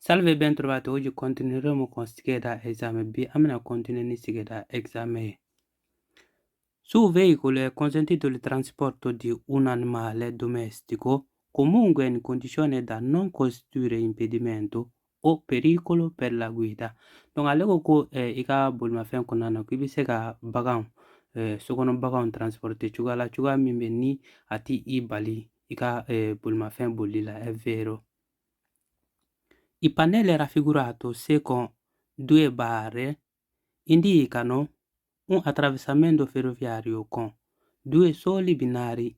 Salve, ben trovati. Oggi continueremo con scheda esame B. An bɛna continuer ni scheda examen ye. Su veicolo è consentito il trasporto di un animale domestico comunque in condizione da non costituire impedimento o pericolo per la guida. Donc ale ko ko i ka bolimafɛn kɔnɔna na, ko i bɛ se ka bagan, sokɔnɔ baganw transporter cogoya la, cogoya min bɛ ni a ti i bali i ka bolimafɛn bolili la. È vero. Il pannello raffigurato, se con due barre, indicano un attraversamento ferroviario con due soli binari.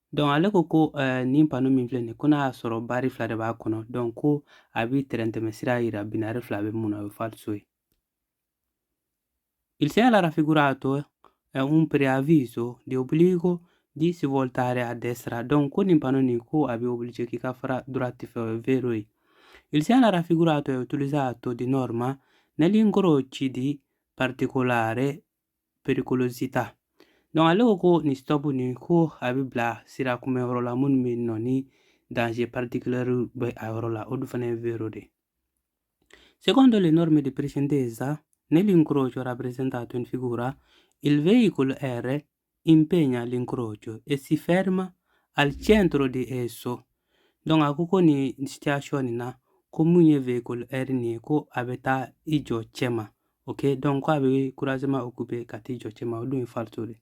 Donc ale ko ko nin panneau min filɛ nin, ko n'a y'a sɔrɔ barre fila de b'a kɔnɔ, donc ko a bɛ tɛrɛn tɛmɛ sira yira binari fila bɛ mun na, o ye falso ye. Il segnale raffigurato è un preavviso di obbligo di svoltare a destra. Donc ko nin panneau nin, ko a bɛ obligé k'i ka fara droite fɛ, o ye vero ye. Il segnale raffigurato è utilizzato di norma negli incroci di particolare pericolosità. Donc ale ko ko nin stop nin, ko a bɛ bila sira kunbɛnyɔrɔ la minnu bɛ yen nɔ ni danger particulier bɛ a yɔrɔ la, o dun fana ye vero de. Secondo le norme di precedenza, nell'incrocio rappresentato in figura, il veicolo R impegna l'incrocio e si ferma al centro di esso. Donc a ko ko nin situation nin na, ko mun ye véhicule R nin ye, ko a bɛ taa i jɔ cɛma. Ok, donc ko a bɛ croisement occupé ka t'i jɔ cɛma, o dun ye falso de.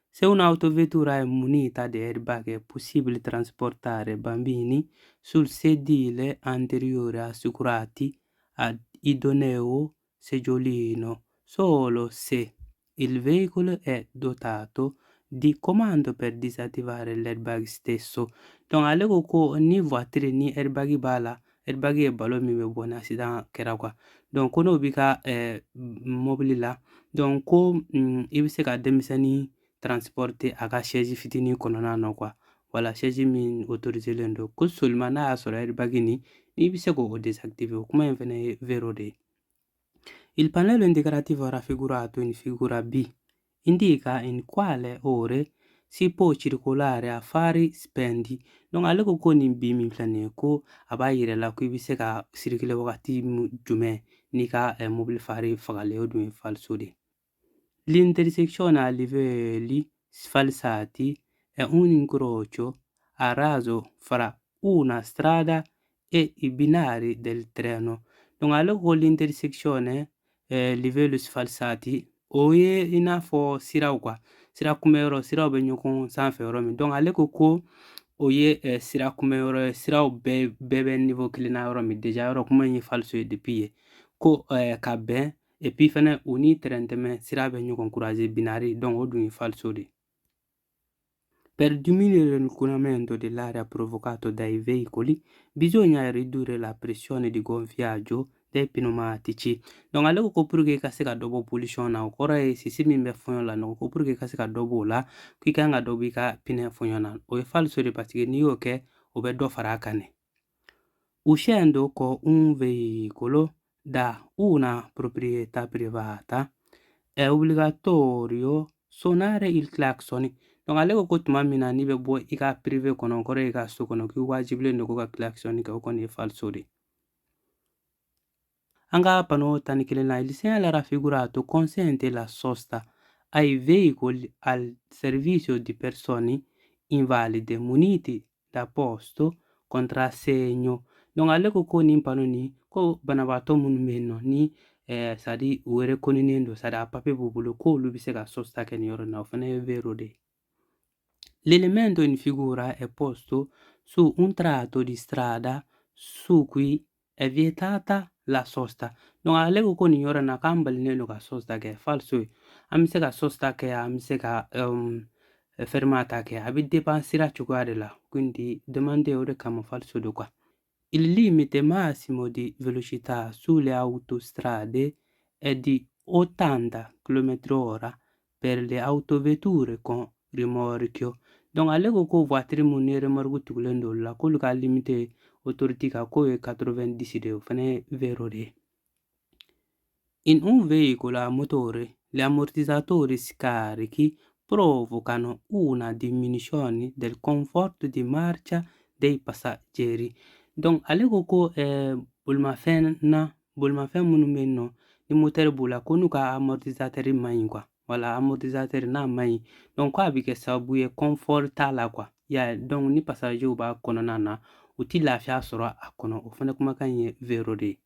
Se un'autovettura è munita di airbag, è possibile trasportare bambini sul sedile anteriore assicurati ad idoneo seggiolino solo se il veicolo è dotato di comando per disattivare l'airbag stesso. Donc ale ko ko ni voiture ni airbag b'a la, airbag ye ballon min bɛ bɔ ni accident kɛra quoi. Donc ko n'o b'i ka mobili la, donc ko i bɛ se ka denmisɛnnin transporter a ka chaise fitinin kɔnɔna na quoi. Voilà, chaise min autorisé len don, ko seulement n'a y'a sɔrɔ airbag nin, n'i bɛ se k'o désactiver. O kuma in fɛnɛ ye vero de ye. Il pannello indicativo raffigurato in figura B indica in quale ore si può circolare a fari spenti. Donc ale ko ko nin B min filɛ nin ye, ko a b'a yira la ko i bɛ se ka circuler wagati jumɛn n'i ka mobili phare fagalen, o dun ye falso de ye. L'intersezione a livelli sfalsati è un incrocio a raso fra una strada e i binari del treno. Donc ale ko l'intersezione livelli sfalsati, o ye i n'a fɔ siraw quoi, sira kunbɛyɔrɔ, siraw bɛ ɲɔgɔn sanfɛ yɔrɔ min. Donc ale ko ko o ye sira kunbɛyɔrɔ ye, siraw bɛɛ bɛɛ bɛ niveau kelen na yɔrɔ min déjà. Yɔrɔ kuma in ye falso ye depuis ye ko ka bɛn, et puis fɛnɛ u ni tɛrɛn tɛmɛ sira bɛ ɲɔgɔn croiser, binari, donc o dun ye falso de. Per diminuire l'inquinamento dell'aria provocato dai veicoli, bisogna ridurre la pressione di gonfiaggio dei pneumatici. Donc ale ko ko pour que i ka se ka dɔ bɔ pollution na, o kɔrɔ ye sisi min bɛ fɔɲɔ la nɔgɔ, ko pour que i ka se ka dɔ b'o la, k'i kan ka dɔ bɔ i ka pneu fɔɲɔ na. O ye falso de, parce que n'i y'o kɛ, o bɛ dɔ fara a kan de. Uscendo con un veicolo da una proprietà privata è obbligatorio suonare il clacson. Donc ale ko ko tuma min na n'i bɛ bɔ i ka privé kɔnɔ, o kɔrɔ ye i ka so kɔnɔ, k'i wajibilen don ko ka klaxon kɛ, o kɔni ye falso de. An ka panneau 11 na, il segnale raffigurato consente la sosta ai veicoli al servizio di persone invalide muniti da posto contrassegno. Donc ale ko ko nin panneau nin, ko banabaatɔ minnu bɛ yen nɔ ni c'est à dire u reconnu don, c'est à dire a papier b'u bolo, k'olu bɛ se ka sosta kɛ nin yɔrɔ in na, o fana ye vero de ye. L'elemento in figura è posto su un tratto di strada su cui è vietata la sosta. Donc ale ko ko nin yɔrɔ in na, k'an balilen don ka sosta kɛ, falso ye. An bɛ se ka sosta kɛ, an bɛ se ka fermata kɛ, a bɛ dépend sira cogoya de la. Quindi domande o de kama falso de quoi. Il limite massimo di velocità sulle autostrade è di 80 km/h per le autovetture con rimorchio. Donc ale ko ko voiture mun ni remorque tugulen don olu la, k'olu ka limite autorité ka k'o ye 90 de ye, o fana ye vero de ye. In un veicolo a motore, gli ammortizzatori scarichi provocano una diminuzione del confort di marcia dei passeggeri. Donc ale ko ko bolimafɛn na, bolimafɛn minnu bɛ yen nɔ ni moteur b'u la, ko n'u ka amortisateur man ɲi quoi. Voilà, amortisateur n'a man ɲi, donc ko a bɛ kɛ sababu ye confort t'a la quoi. I y'a ye, donc ni passager b'a kɔnɔna na, u ti lafiya sɔrɔ a kɔnɔ. O fana kumakan ye vero de ye.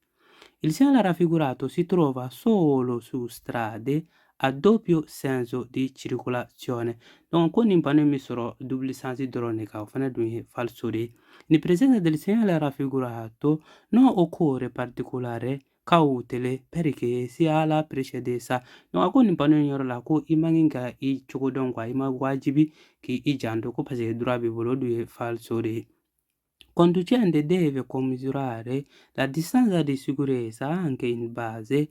Il segnale raffigurato si trova solo su strade a doppio senso di circolazione. Donc ko nin panneau bɛ sɔrɔ double sens dɔrɔn de kan, o fana dun ye falso de ye. In presenza del segnale raffigurato non occorre particolare cautele perché si ha la precedenza. Donc a ko nin panneau in yɔrɔ la, ko i man ka i cogo dɔn quoi, i ma wajibi k'i janto ko parce que droit b'i bolo. O dun ye falso de ye. Conducente deve commisurare la distanza di sicurezza anche in base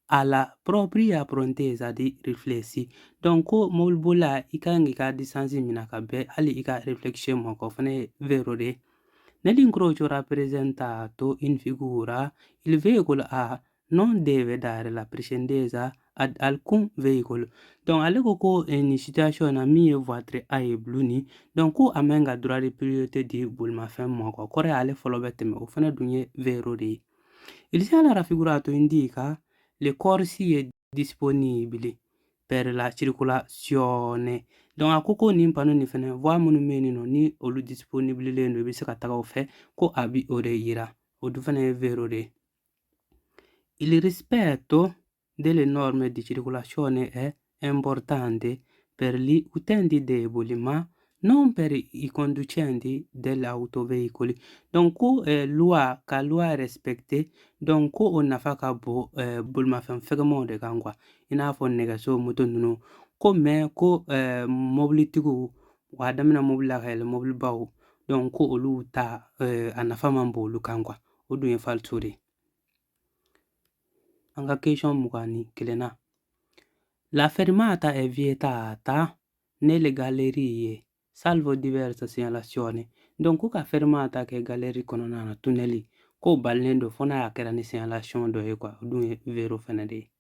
alla propria prontezza di riflessi. Donc ko mobilibolila, i kan k'i ka distance minɛ ka bɛn hali i ka réflexion ma quoi, o fana ye vero de ye. Nell'incrocio rappresentato in figura, il veicolo A non deve dare la precedenza ad alcun veicolo. Donc ale ko ko nin situation na, min ye voiture A ye bulu ni, donc ko a man ka droit de priorité di bolimafɛn ma quoi, kɔrɔ ye ale fɔlɔ bɛ tɛmɛ. O fana dun ye vero de ye. Il segnale raffigurato indica le corsie disponibili per la circolazione. Donc a ko ko nin panneau nin fɛnɛ, voie minnu bɛ yen nɔ ni olu disponible len don, i bɛ se ka taga o fɛ, ko a bi o de yira. O dun fɛnɛ ye vero de ye. Il rispetto delle norme di circolazione è importante per gli utenti deboli, ma non per i conducenti degli autoveicoli. Donc ko loi ka loi respecter, donc ko o nafa ka bon bolimafɛn fɛgɛmanw de kan quoi, i n'a fɔ nɛgɛso, moto ninnu ko. Mais ko mobilitigiw, k'a daminɛ mobili la ka yɛlɛ mobilibaw, donc ko olu ta a nafa man bon olu kan quoi. O dun ye falso de ye. An ka question 21 na. La fermata è vietata nelle gallerie salvo diverse segnalazioni. Donc ko ka fermata kɛ galerie kɔnɔna na, tunnel, k'o balilen don fo n'a y'a kɛra ni signalation dɔ ye quoi. O dun ye vero fɛnɛ de ye.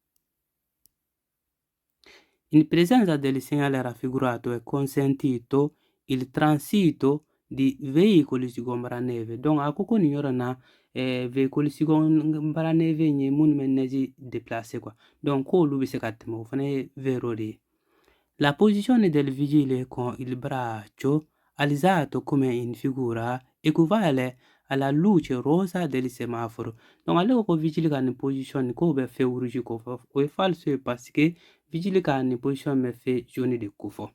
In presenza del segnale raffigurato è consentito il transito di veicoli sgombraneve. Donc a ko ko nin yɔrɔ na, véhicule sgombraneve ye minnu bɛ neige déplacer quoi. Donc k'olu bɛ se ka tɛmɛ, o fana ye vero de ye. La posizione del vigile con il braccio alzato come in figura equivale alla luce rosa del semaforo. Donc ale ko ko vigile ka nin position k'o bɛ feu rouge kofɔ, o ye falso ye parce que vigile ka nin position bɛ feu jaune de kofɔ.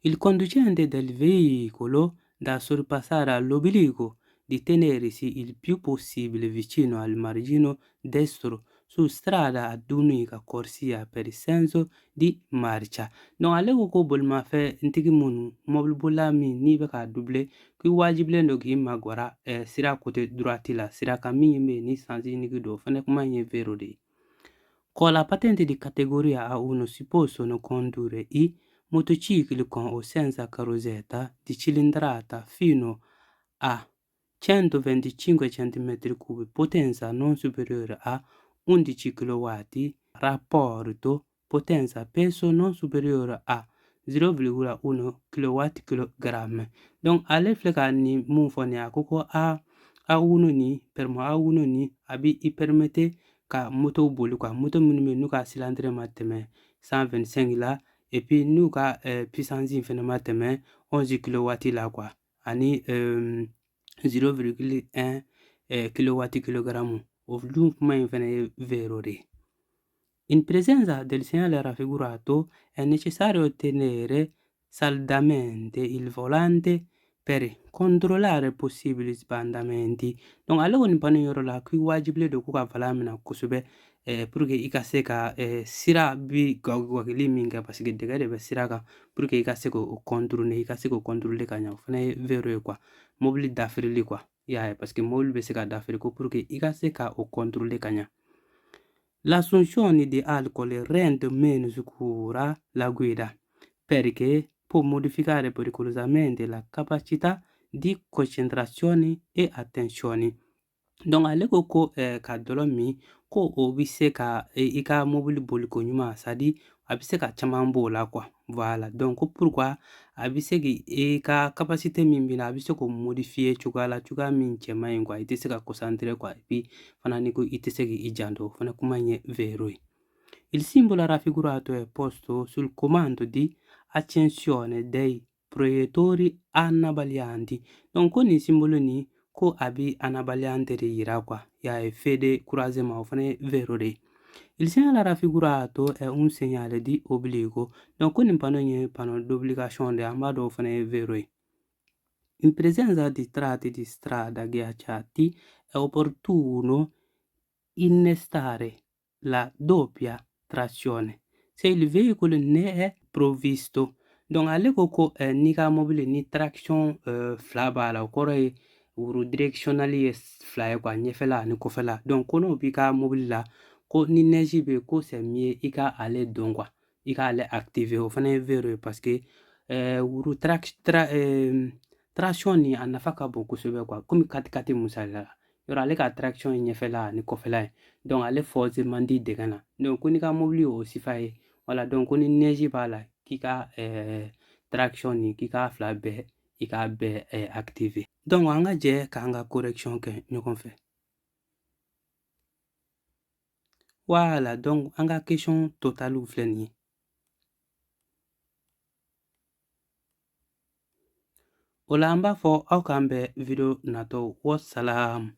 Il conducente del veicolo da sorpassare ha l'obbligo di tenersi il più possibile vicino al margine destro su strada ad unica corsia per senso di marcia. Donc ale ko ko bolimafɛntigi minnu, mobilibolila min n'i bɛ k'a doubler, k'i wajibilen don k'i magwara sira côté droite la, sira kan min bɛ yen ni sens unique don. O fana kuma in ye vero de ye. Con la patente di categoria A1 si possono condurre i motocicli con o senza carrozzeria di cilindrata fino a 125 cm3, potenza non superiore a 11 kW, rapporto potenza-peso non superiore a 0,1 kWh kg. Donc ale filɛ ka nin mun fɔ nin ye, a ko ko A A1 ni permis A1 ni a bɛ i permettre ka moto boli quoi, moto minnu bɛ yen n'u ka cylindre ma tɛmɛ 125 la, et puis n'u ka puissance fɛnɛ ma tɛmɛ 11 kW la quoi, ani 0,1 kW kilogramme. O dun kuma in fɛnɛ ye vero de ye. In presenza del segnale raffigurato è necessario tenere saldamente il volante per controllare possibili sbandamenti. Donc ale kɔni panneau yɔrɔ la, k'i wajibilen don ko ka volant minɛ kosɛbɛ pour que i ka se ka sira bi gwagwagili min kɛ, parce que dɛgɛ de bɛ sira kan, pour que i ka se k'o contourner, i ka se k'o contrôler ka ɲɛ. O fana ye vero ye quoi, mobili dafirili quoi, i y'a ye, parce que mobili bɛ se ka dafiri ko pour que i ka se ka o contrôler ka ɲɛ. L'assunzione di alcol rende meno sicura la guida perché può modificare pericolosamente la capacità di concentrazione e attenzione. Donc ale ko ko ka dɔlɔ min Ko o bɛ se ka i ka mobili boli ko ɲuman, c'est à dire a bɛ se ka caman b'o la quoi. Voilà, donc ko pourquoi a bɛ se k'i ka capacité min b'i la, a bɛ se k'o modifier cogoya la, cogoya min cɛ man ɲi quoi. I tɛ se ka concentrer quoi, et puis fana ni ko i tɛ se k'i janto. O fana kuma in ye vero ye. Il simbolo raffigurato è posto sul comando di accensione dei proiettori anabbaglianti. Donc ko nin simbolo nin, ko a bi anabbagliante de yira quoi, y'a ye, feu de croisement. O fana ye vero de ye. Il segnale raffigurato è un segnale di obbligo. Donc ko nin panneau ye panneau d'obligation de ye, an b'a dɔn o fana ye vero ye. In presenza di tratti di strada ghiacciati è opportuno innestare la doppia trazione se il veicolo ne è provvisto. Donc ale ko n'i ka mobili ni traction fila b'a la, o kɔrɔ ye roue directionnelle ye fila ye quoi, ɲɛfɛla ani kɔfɛla. Donc ko n'o b'i ka mobili la, ko ni neige bɛ yen, ko c'est mieux i ka ale don quoi, i k'ale activer. O fana ye vero ye, parce que roue traction nin a nafa ka bon kosɛbɛ quoi. Komi quatre-quatre misali la, yɔrɔ ale ka traction ye ɲɛfɛla ani kɔfɛla ye, donc ale force man di dɛgɛ na. Donc ko n'i ka mobili y'o sifa ye, voilà, donc ko ni neige b'a la, k'i ka traction nin, k'i k'a fila bɛɛ, i k'a bɛɛ activer. Donc an ka jɛ k'an ka correction kɛ ɲɔgɔn fɛ. Voilà, donc an ka question totale filɛ nin ye. O la an b'a fɔ aw k'an bɛn video natɔ. Wassalam.